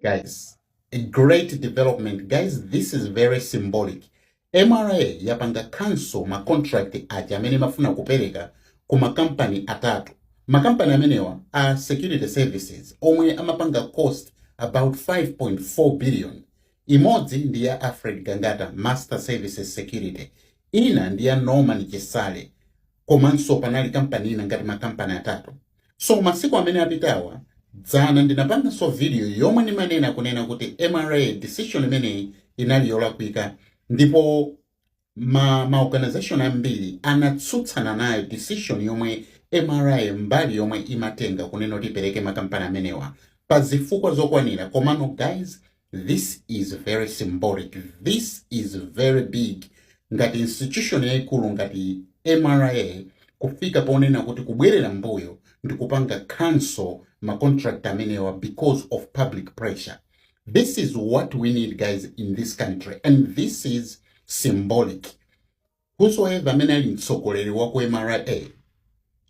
Guys, a great development. Guys, this is very symbolic. MRA yapanga cancel ma contract aja amene mafuna kupereka ku makampani atatu. Makampani amenewa a security services omwe amapanga cost about 5.4 billion. Imodzi ndi ya Alfred Gangata, Master Services Security, ina ndi ya Norman Chisale, komanso panali kampani ina, ngati makampani atatu. So masiku amene apitawa, dzana ndinapanganso video yomwe ndimanena kunena kuti MRA decision imeneyi inali yolakwika, ndipo ma organization ambiri anatsutsana nayo decision yomwe MRA mbali yomwe imatenga kunena kuti ipereke makampani amenewa pa zifukwa zokwanira. Komano guys, this is very symbolic, this is very big. Ngati institution yayikulu ngati MRA kufika ponena kuti kubwerera mbuyo ndi kupanga cancel ma contract amenewa because of public pressure, this is what we need, guys, in this country, and this is symbolic. Whosoever amene ali mtsogoleri wa ku MRA,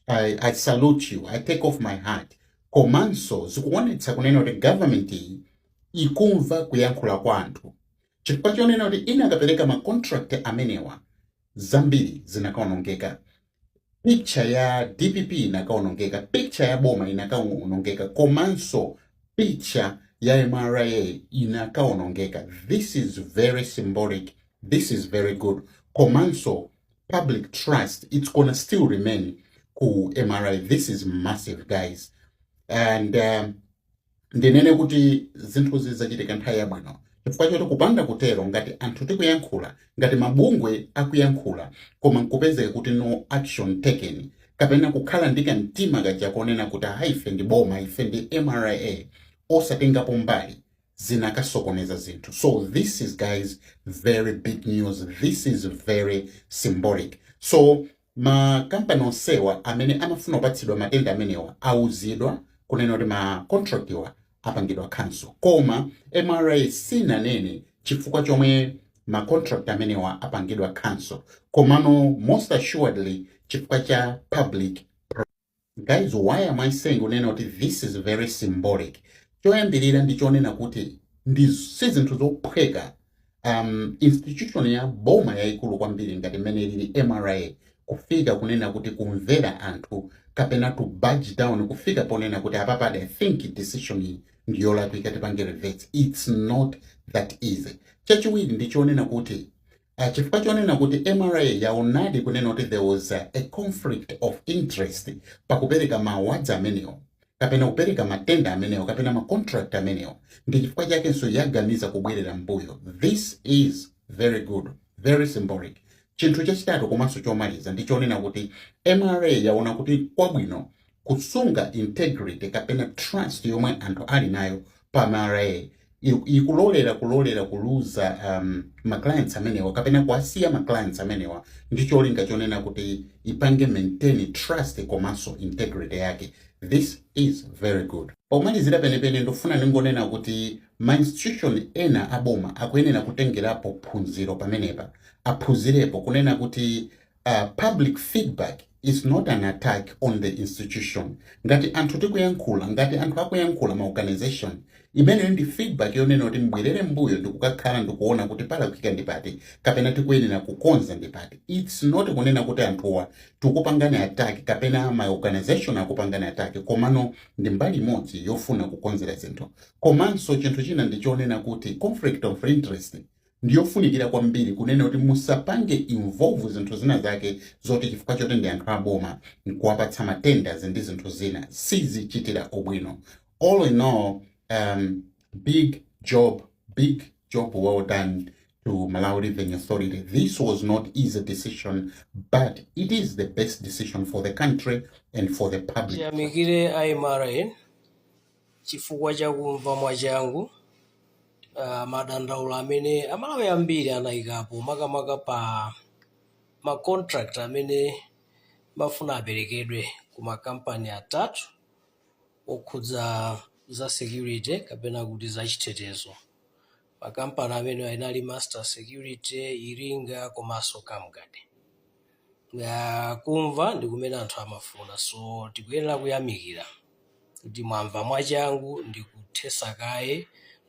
I salute you, I take off my hat. Komanso zikuonetsa kunena kuti government iyi ikumva kuyankhula kwa anthu, chifukwa chonena kuti ina akapereka ma contract amenewa, zambiri zinakaonongeka. Picture ya DPP inakaonongeka, picture ya boma inakaonongeka, komanso picture ya MRA inakaonongeka. This is very symbolic, this is very good. Komanso public trust, it's gonna still remain ku MRA. This is massive, guys, and ndinene kuti zinthuzi zachitika nthawi yabwino, chifukwa choti kupanda kutero, ngati anthu tikuyankhula, ngati mabungwe akuyankhula, koma nkupezeka kuti no action taken, kapena kukhala ndi kamtima kaja konena kuti ha, ife ndi boma, ife ndi MRA, osatengapo mbali, zinakasokoneza zinthu. So this is, guys, very big news, this is very symbolic. So makampani onsewa amene amafuna kupatsidwa ma tender amenewa auzidwa kunena kuti ma contract iwa apangidwa cancel, koma MRA sinanene chifukwa chomwe ma contract amenewa apangidwa cancel. Komano most assuredly chifukwa cha public. Guys, why am I saying kunena kuti this is very symbolic? Choyambirira ndi chonena kuti ndi si zinthu zophweka institution ya boma yayikulu kwambiri ngati mmene ilili MRA kufika kunena kuti kumvera anthu kapena to budge down, kufika ponena kuti apapade, I think decision iyi ndiyolakwika, tipange reverse. It's not that easy. Chachiwiri ndi chonena kuti chifukwa chonena kuti MRA yaonadi kunena kuti there was a conflict of interest pakupereka ma awards amenewo, kapena kupereka ma tender amenewo, kapena ma contract amenewo, ndi chifukwa chakenso yaganiza kubwerera mbuyo. This is very good, very symbolic. Chinthu chachitatu komanso chomaliza ndi chonena kuti MRA yaona kuti kwabwino kusunga integrity kapena trust yomwe anthu ali nayo pa MRA, ikulolera kulolera kuluza ma clients amenewa kapena kuasiya ma clients amenewa, ndi cholinga chonena kuti ipange maintain trust komanso integrity yake. This is very good. Pomalizira penepene, ndofuna ndingonena kuti ma institution ena aboma akuyenera kutengerapo phunziro pamenepa, aphunzirepo kunena kuti public feedback is not an attack on the institution. Ngati anthu tikuyankhula, ngati anthu akuyankhula, ma organization, imeneyo ndi feedback yonena kuti mbwerere mbuyo ndikukakhala ndikuona kuti palakwika ndi pati kapena tikuyenera kukonza ndi pati. It's not kunena kuti anthuwa tikupangani attack kapena ma organization akupangani attack, komano ndi mbali imodzi yofuna kukonzera zinthu. Komanso chinthu china ndichonena kuti conflict of interest ndiyofunikira kwambiri, kunena kuti musapange involve zinthu zina zake zoti chifukwa choti ndi anthu aboma nkuwapatsa ma tenders ndi zinthu zina, sizichitira ubwino. All in all, big job, big job well done to Malawi Revenue Authority. This was not easy decision, but it is the best decision for the country and for the public. Tiyamikire a MRA chifukwa chakumva mwachangu madandaulo amene Amalawi ambiri anayikapo, makamaka pa ma contract amene mafuna aperekedwe ku makampani atatu okhudza za security kapena kuti za chitetezo. Makampani amene anali Master Security, Iringa komanso Camguard. Kumva ndi kumene anthu amafuna, so tikuyenera kuyamikira kuti mwamva mwachangu ndi kuthesa kaye.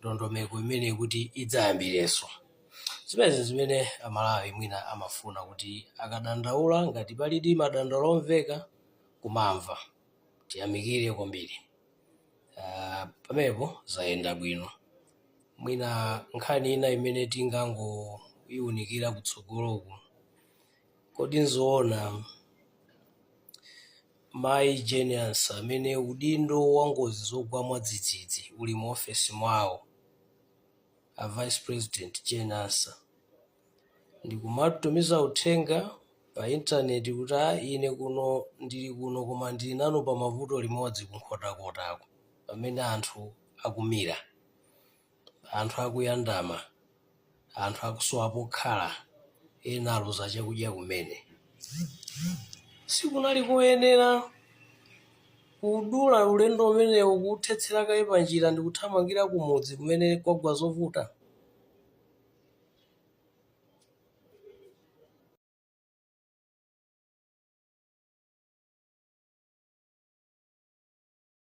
ndondomeko imene kuti idzayambirenso. Zimenezi zimene Amalawi mwina amafuna kuti akadandaula, ngati palidi madandaulo omveka, kumamva. Tiyamikire kwambiri. Pamenepo zayenda bwino. Mwina nkhani ina imene tingangoyiwunikira kutsogoloku, kodi nzoona mayi Jane Ansah, amene udindo wa ngozi zogwa mwadzidzidzi uli mu ofesi mwawo, a Vice President Jane Ansah, ndikumatumiza uthenga pa intaneti kuti, "A ine kuno ndili kuno, koma ndili nanu pa mavuto limodzi kunkhotakotako," pamene anthu akumira, anthu akuyandama, anthu akusowa pokhala, ena aluza chakudya kumene, sikunali koyenera kudula ulendo umenewu, kuthetsera kaye panjira ndi kuthamangira kumudzi kumene kwagwa zovuta?